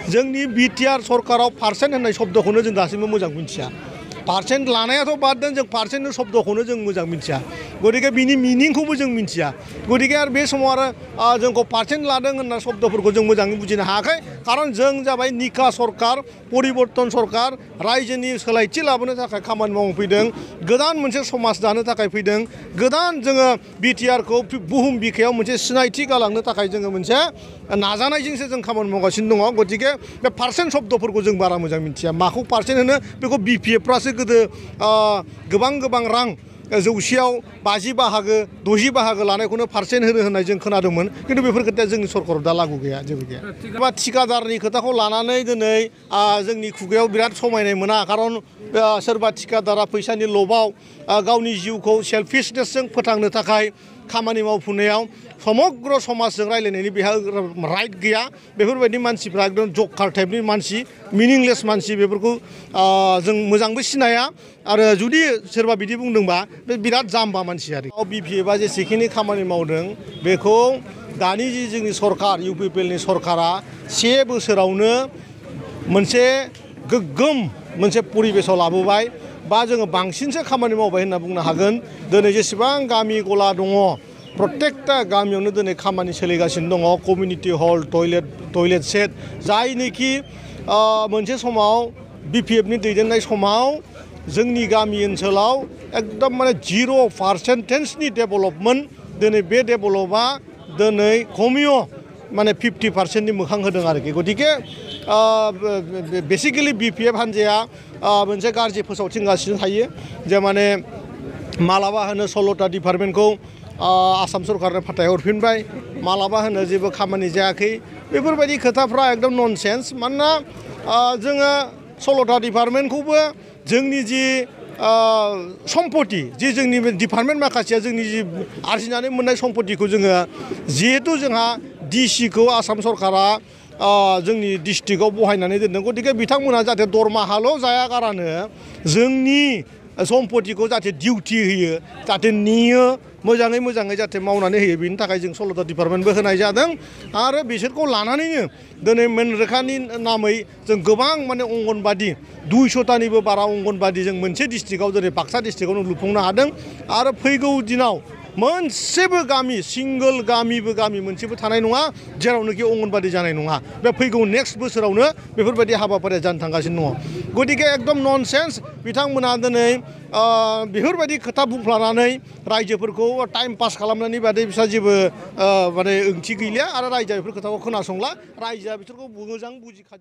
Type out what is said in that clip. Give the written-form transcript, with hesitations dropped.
जोंनि BTR सरकाराव percent होननाय शब्दखौनो जों दासिमबो मोजां मिथिया पार्सेन्ट लानायाथ' बाद दोन जों पार्सेन्ट शब्दखौनो जों मोजां मिथिया गतिके बिनि मिनिंखौबो जों मिथिया गतिके आरो बे समाव आरो जोंखौ पार्सेन्ट लादों होनना शब्दफोरखौ जों मोजाङै बुजिनो हायाखै खारन जों जाबाय निका सरकार परिबर्तन सरकार रायजोनि सोलायथि लाबोनो थाखाय खामानि मावनो फैदों गोदान मोनसे समाज दानो थाखाय फैदों गोदान जोङो बिटिआरखौ बुहुम बिखायाव मोनसे सिनायथि गालांनो थाखाय जोङो मोनसे नाजानायजोंसो जों खामानि मावगासिनो दङ गतिके बे पार्सेन्ट शब्दफोरखौ जों बारा मोजां मिथिया माखौ पार्सेन्ट होनो बेखौ बिपिएफफ्रासो गोदो गोबां रां जौसेयाव 50 बाहागो 60 बाहागो लानायखौनो पार्सेन्ट होनो होननाय जों खोनादोंमोन खिन्थु बेफोर खोथाया जोंनि सरकाराव दा लागु गैया जेबो गैया बा थिकादारनि खोथाखौ लानानै दिनै जोंनि खुगायाव बिराद समायनाय मोना खारन सोरबा थिकादारा फैसानि लबाव गावनि जिउखौ सेल्फिशनेसजों फोथांनो थाखाय खामानि मावफुंनायाव समग्र समाजजों रायलायनायनि बेहा राइट गैया बेफोरबायदि मानसिफ्रा एकदम जकार टाइपनि मानसि मिनिंलेस मानसि बेफोरखौ जों मोजांबो सिनाया आरो जुदि सोरबा बिदि बुंदोंबा बे बिराद जाम्बा मानसि आरो बिपिएफआ जेसेखिनि खामानि मावदों बेखौ दानि जि जोंनि सरकार इउपिपिएलनि सरकारा 1 बोसोरावनो मोनसे गोग्गोम मोनसे परिबेसाव लाबोबाय बा जोङो बांसिनसो खामानि मावबाय होनना बुंनो हागोन दिनै जेसेबां गामि गला दङ प्रत्येकटा गामियावनो दिनै खामानि सोलिगासिनो दङ कमिउनिटि हल टयलेट सेट जायनोखि मोनसे समाव बिपिएफनि दैदेननाय समाव जोंनि गामि ओनसोलाव एकदम माने 0% डेभेलपमेन्ट दिनै बे डेभेलपआ दिनै खमियो माने 50% मोखां होदों आरोखि गतिके बेसिकेलि बिपिएफ हान्जाया मोनसे गाज्रि फोसावथिंगासिनो थायो जे माने मालाबा होनो 16टा डिपार्टमेन्टखौ आसाम सरकारनो फाथायहरफिनबाय मालाबा होनो जेबो खामानि जायाखै बेफोरबायदि खोथाफ्रा एकदम ननसेन्स मानोना जोङो 16टा डिपार्टमेन्टखौबो जोंनि जि सम्पति जि जोंनि डिपार्टमेन्ट माखासेया जोंनि जि आरजिनानै मोननाय सम्पतिखौ जोङो जिहेतु जोंहा डिसिखौ आसाम सरकारा जोंनि डिस्ट्रिक्टआव बहायनानै दोनदों गतिके बिथांमोना जाहाथे दरमाहाल' जाया गारानो जोंनि सम्पतिखौ जाहाथे डिउटि होयो जाहाथे नेयो मोजाङै जाहाथे मावनानै होयो बेनि थाखाय जों 16टा डिपार्टमेन्टबो होनाय जादों आरो बिसोरखौ लानानैनो दिनै मेनरेगानि नामै जों गोबां माने अंगनबादि 200टानिबो बारा अंगनबादि जों मोनसे डिस्ट्रिक्टआव जेरै बाक्सा डिस्ट्रिक्टआवनो लुफुंनो हादों आरो फैगौ दिनाव मोनसेबो गामि सिंगल गामिबो गामि मोनसेबो थानाय नङा जेरावनोखि अंगनबादि जानाय नङा बे फैगौ नेक्स्ट बोसोरावनो बेफोरबायदि हाबाफारिया जानो थांगासिनो दङ गतिके एकदम ननसेन्स बिथांमोना दिनै बेफोरबायदि खोथा बुंफ्लानानै रायजोफोरखौ टाइम पास खालामनायनि बादै बिस्रा जेबो माने ओंथि गैलिया आरो रायजोआ बेफोर खोथाखौ खोनासंला रायजोआ बिसोरखौ मोजां बुजिखाजोब